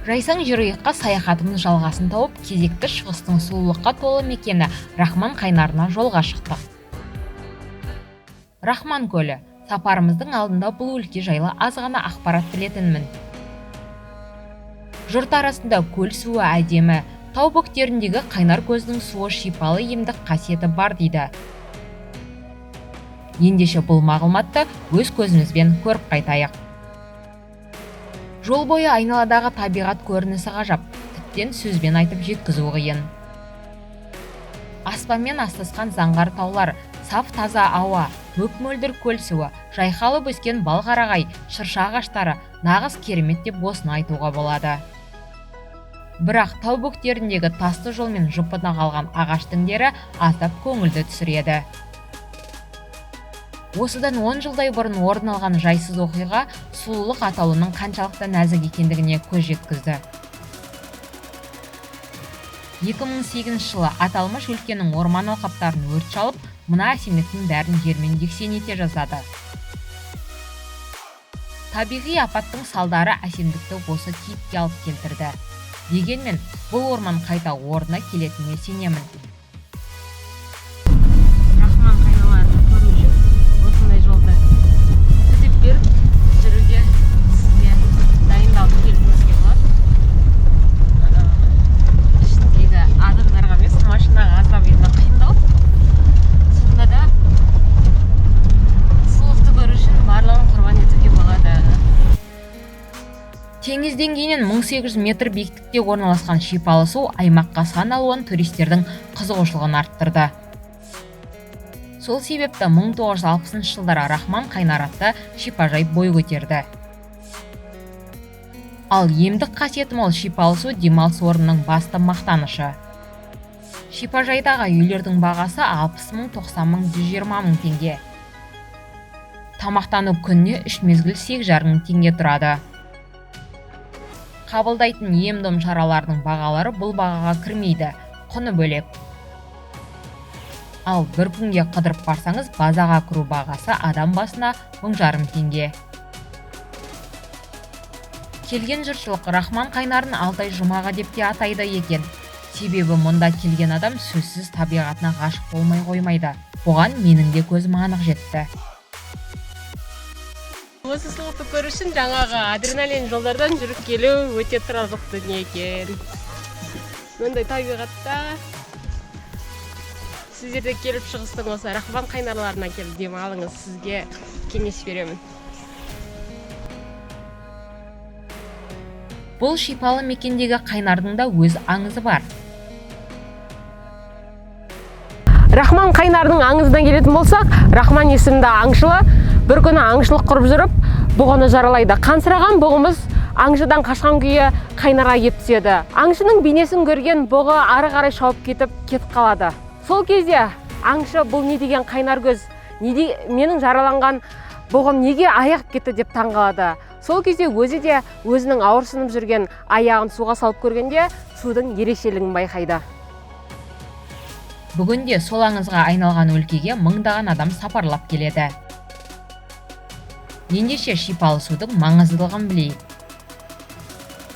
Жайсаң жерұйыққа саяхатымыз жалғасын тауып, кезекті шығыстың сұлулыққа толы мекені Рахман қайнарына жолға шықтық. Рахман көлі. Сапарымыздың алдында бұл өлке жайлы аз ғана ақпарат білетінмін. Жұрт арасында көл суы әдемі, тау бөктеріндегі қайнар көздің суы шипалы емдік қасиеті бар дейді. Ендеше бұл мағлұматты өз көзімізбен көріп қайтайық. Жол бойы айналадағы табиғат көрінісі ғажап, тіптен сөзбен айтып жеткізу қиын. Аспанмен астасқан заңғар таулар, саф таза ауа, мөп-мөлдір көл суы, жайқалып өскен балқарағай, шырша ағаштары нағыз керемет деп осыны айтуға болады. Бірақ тау бөктеріндегі тасты жолмен жұпыны қалған ағаш діңдері аздап көңілді түсіреді. Осыдан 10 жылдай бұрын орын алған жайсыз оқиға сұлулық атаулының қаншалықты нәзік екендігіне көз жеткізді. 2008 жылы аталмыш өлкенің орман алқаптарын өрт шалып, мына әсемдіктің бәрін жермен жексен ете жаздады. Табиғи апаттың салдары әсемдікті осы кейіпке алып келтірді. Дегенмен, бұл орман қайта орнына келетініне сенемін. Рахман қайнарларын көру үшін осындай жолды төтеп беріп жүруге сізге дайындалып келуіңізге болады. Ішіндегі адамдарға емес, машинаға аздап енді қиындау. Сонда да сұлулықты көру үшін барлығын құрбан етуге болады. Теңіз деңгейінен 1800 метр биіктікте орналасқан шипалы су аймаққа сан алуан туристердің қызығушылығын арттырды. Сол себепті 1960 жылдары Рахман қайнар атты шипажай бой көтерді. Ал емдік қасиеті мол шипалы су демалыс орнының басты мақтанышы. Шипажайдағы үйлердің бағасы 60 мың, 90 мың, 120 мың теңге. Тамақтану күніне 3 мезгіл 8,5 мың теңге тұрады. Қабылдайтын ем-дом шараларының бағалары бұл бағаға кірмейді, құны бөлек. Ал бір күнге қыдырып барсаңыз, базаға кіру бағасы адам басына 1500 теңге. Келген жұртшылық Рахман қайнарын Алтай жұмағы деп те атайды екен. Себебі мұнда келген адам сөзсіз табиғатына ғашық болмай қоймайды. Бұған менің де көзім анық жетті. Осы сұлулықты көру үшін жаңағы адреналин жолдардан жүріп келу өте тұрарлық дүние екен. Мындай табиғатта сіздер де келіп шығыстың осы Рахман қайнарларына келіп демалыңыз, сізге кеңес беремін. Бұл шипалы мекендегі қайнардың да өз аңызы бар. Рахман қайнардың аңызына келетін болсақ, Рахман есімді аңшылы бір күні аңшылық құрып жүріп, бұғыны жаралайды. Қансыраған бұғымыз аңшыдан қашқан күйі қайнарға кеп түседі. Аңшының бейнесін көрген бұғы ары қарай шауып кетіп, кетіп қалады. Сол кезде аңшы бұл не деген қайнар көз, менің жараланған бұғым неге аяқ кетті деп таң қалады. Сол кезде өзі де өзінің ауырсынып жүрген аяғын суға салып көргенде судың ерекшелігін байқайды. Бүгінде сол аңызға айналған өлкеге мыңдаған адам сапарлап келеді. Ендеше шипалы судың маңыздылығын білейік.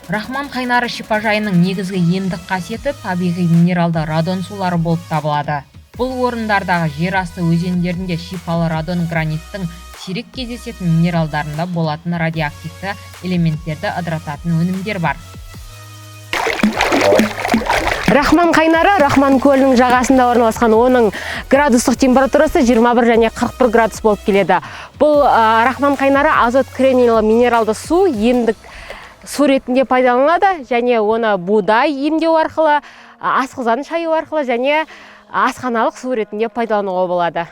Рахман қайнары шипажайының негізгі емдік қасиеті табиғи минералды радон сулары болып табылады. Бұл орындардағы жер асты өзендерінде шипалы радон граниттің сирек кездесетін минералдарында болатын радиоактивті элементтерді ыдырататын өнімдер бар. Рахман қайнары Рахман көлінің жағасында орналасқан. Оның градустық температурасы 21 және 41 градус болып келеді. Бұл Рахман қайнары азот кремнийлі минералды су емдік су ретінде пайдаланылады және оны будай емдеу арқылы, асқазан шаю арқылы және асханалық су ретінде пайдалануға болады.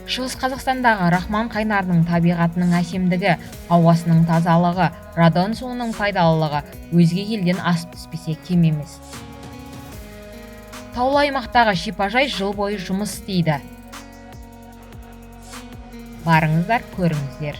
Шығыс Қазақстандағы Рахман қайнарының табиғатының әсемдігі, ауасының тазалығы, радон суының пайдалылығы өзге елден асып түспесе кем емес. Таулы аймақтағы шипажай жыл бойы жұмыс істейді. Барыңыздар, көріңіздер.